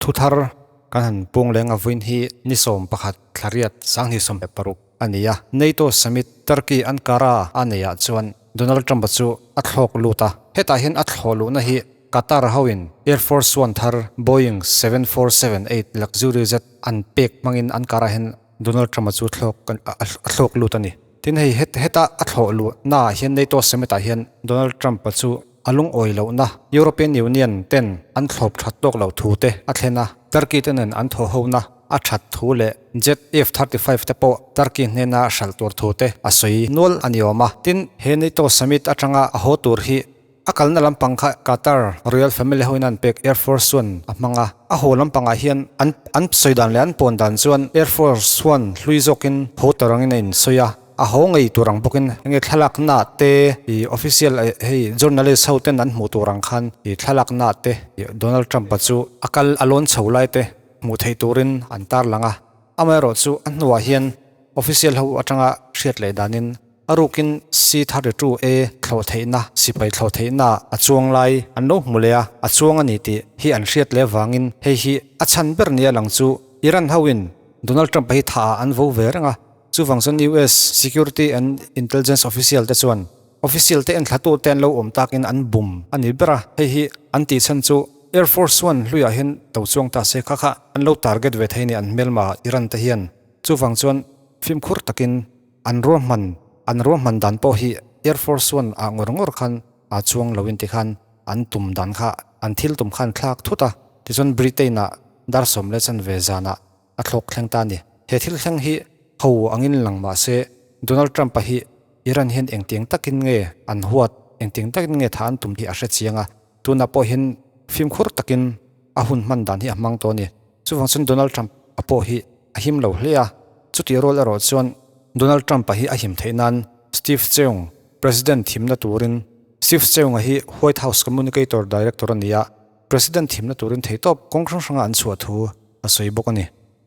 Thuthar kan han pung leng a vawiin hi ni 11 thlariat 2016 a ni a. NATO summit Turkey Ankara a neihah chuan Donald Trump-a chu a thlawk lut a. Hetah hian a thlawh luhna hi Qatar hoin Air Force One thar Boeing 7478 Luxury Jet an pek hmangin Ankara hian Donald Trump-a chu thlawk a thlawk lut a ni. Tin hei heta a thlawh luhnaah hian NATO summit-ah hian Donald Trump-a chu a lungawi lohna European Union ten an thlawp that tawk loh thu te a thlen a, Turkey te nen an thawhhona a that thu leh Jet F-35 te pawh Turkey hnena hralh tur thu te a sawi nual a ni awm a. Tin, he NATO summit atanga a haw tur hi a kalna lampang kha Qatar Royal Family hoin an pek Air Force One a hmang a, a haw lampangah hian an an sawi dan leh an pawn dan chuan Air Force One hlui zawkin haw tur angin a insawi a. A haw ngei tur ang bawkin enge thlalakna te ih official hei journalist ho ten an hmuh tur ang khan ih thlalakna te ih Donald Trump a chu a kal a lawn chho lai te hmuh theih turin an tarlang a. Amaherawh chu a hnuah hian official ho atanga hriat leh danin a rukin C-32 A thlawh theihna sipai thlawh theihna a chuang lai an lo hmu leh a, a chuang a ni tih hi an hriat leh avangin hei hi a chhan ber nia lang chu Iran hoin Donald Trump a hi thah ah an vo ve reng a. Chuvang chuan US Security and Intelligence official te chuan official te enthlatu te an lo awm takin an bum a ni ber a, hei hi an tih chhan chu Air Force One hluiah hian to chuang ta se kha kha an lo target ve thei a ni an hmelma Iran te hian. Chuvang chuan fimkhur takin an ruahman an ruahman dan pawh hi Air Force One ah ngawr ngawr khan aa chuang lo in tikhan an tum dan kha an thil tum khan thlak thut a, tichuan Britain ah dar 10 chanve zanah a thlawk thleng ta a ni. He thil thleng hi ho angin lang mah se, Donald Trump-a hi Iran hian engtiang takin nge an huat, engtiang takin nge tha an tum hi a hre chiang a, tunah pawh hian fimkhur takin a hun hman dan hi a hmang tawh a ni. Chuvang chuan Donald Trump-a pawh hi a him lo hle a, chutih rual erawh chuan Donald Trump-a hi a him theih nan Steve Cheung, President thimna turin Steve Cheung-a hi White House Communicator Director a ni a, President thimna turin theihtawp kawng hrang hranga an chhuah thu a sawi bawk a ni.